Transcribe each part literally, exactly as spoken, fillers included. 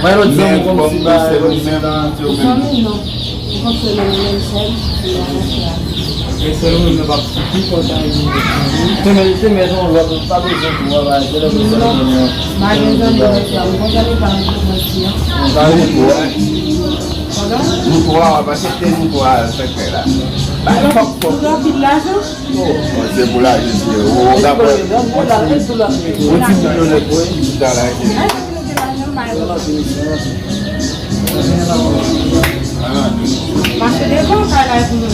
Mwen lòt zanmi kòmsi bagay kòmsi tan. Zanmi non. Mwen fonksyone nan menm chèn, se yon afè a. E sèl ou menm nan p ap sou pi fò sa e nou. Te mèt, te mèt yon lòt, pa bezwen tou, wè, wè, se lè bezwen. Non. M pa gen zanmi nan sa, m konn zanmi pa m tou mwen si an. Mwen pa gen tou, wè. Pandan? Nou twa, w ap aksepte nou twa, sekrè la. Bay fòk fòk. Ou gen anpil lajan? Oh, se pou lajan, se ou, ou ka pran. Ou ti milyonè, wi, ou ta lajan. Mache devan, pa laj nou.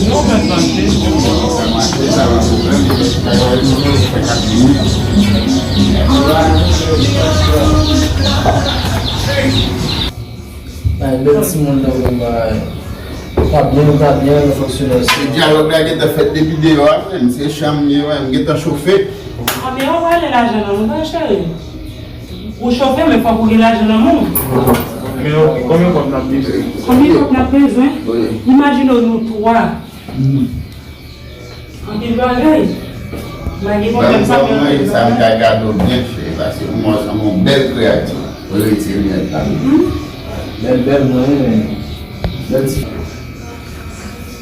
Ay, bèl timoun nan menm bagay. Ou pa byen, ou pa byen, nou fonksyonè. Se dyalòg la gentan fèt depi deyò a, menm. Se chanm li ye, menm. Gentan chofe. Anben, ou prale lajan nan, mwen, cheri. Ou chofe, men fòk ou gen lajan nan men w. Men ok, konbyen kòb n ap bezwen? Konbyen kòb n ap bezwen? Wi. Imajine w nou twa. Anpil bagay. Mwen gen pwoblèm sa, men anpil bagay. Sa m ka gade w byen, cheri, paske ou mwen sanble yon bèl kreyati. Ou retire linèt la. Bèl, bèl, mwen renmen. Bèl ti.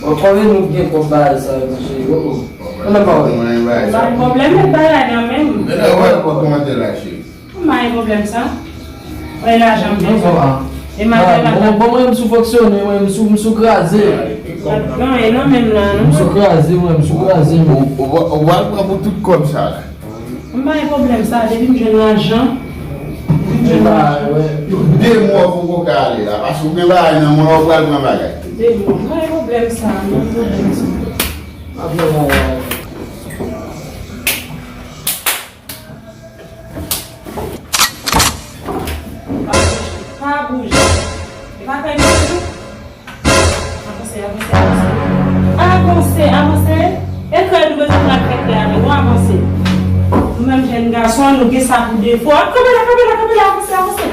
Bon, konnen nou gen kòb bagay sa yo, cheri. Oh, oh. Konnen pa wè. Pa gen pwoblèm, met bagay nan men m. Men nan wè kòb kòmantè la, cheri. M pa gen pwoblèm sa. Wè lajan m bezwen. E maten la. Bon, bon, mwen, m sou fonksyone, mwen, m sou, m sou kraze. Pa t gen anyen nan men m la, non. M sou kraze, mwen, m sou kraze, mwen. Ou, ou, ou pral pran pou tout kòb sa la. M pa gen pwoblèm sa, depi m jwenn lajan. Depi m jwenn lajan. De mwa ou poko ka ale la, paske ou gen bagay nan men w, ou pral pran bagay. De mwa. M pa gen pwoblèm sa, m pa gen pwoblèm sa. Pa pran bagay. Pa bouje. E pa fè nou. Avanse, avanse, avanse. Avanse, avanse. E krèy nou bezwen pran fèt la, nou avanse. Nou menm jèn gason, nou gen sa pou defo. Kanpe la, kanpe la, kanpe la, avanse, avanse.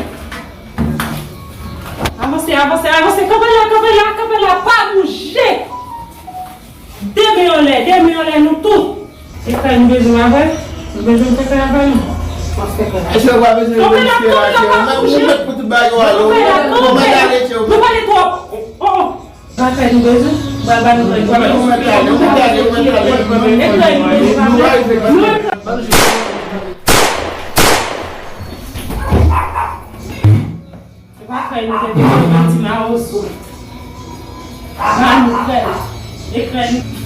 Avanse, avanse, avanse. Kanpe la, kanpe la, kanpe la. Pa bouje. De men anlè, de men anlè nou tout. Se sa nou bezwen avè l. Nou bezwen fè sa avè nou. Èske w pa bezwen riske la, Tcheo? Mwen, mwen mèt pou tout bagay yo ale. Ou mèt ale, Tcheo. Nou pale twòp. Oh, oh. Bagay nou bezwen. Bagay nou bezwen. Ou mèt ale, ou mèt ale, ou mèt ale. Nou pa rive. Se pa fèy nou te bezwen, ti mawozo. Ba nou fèy. Ekrè nou.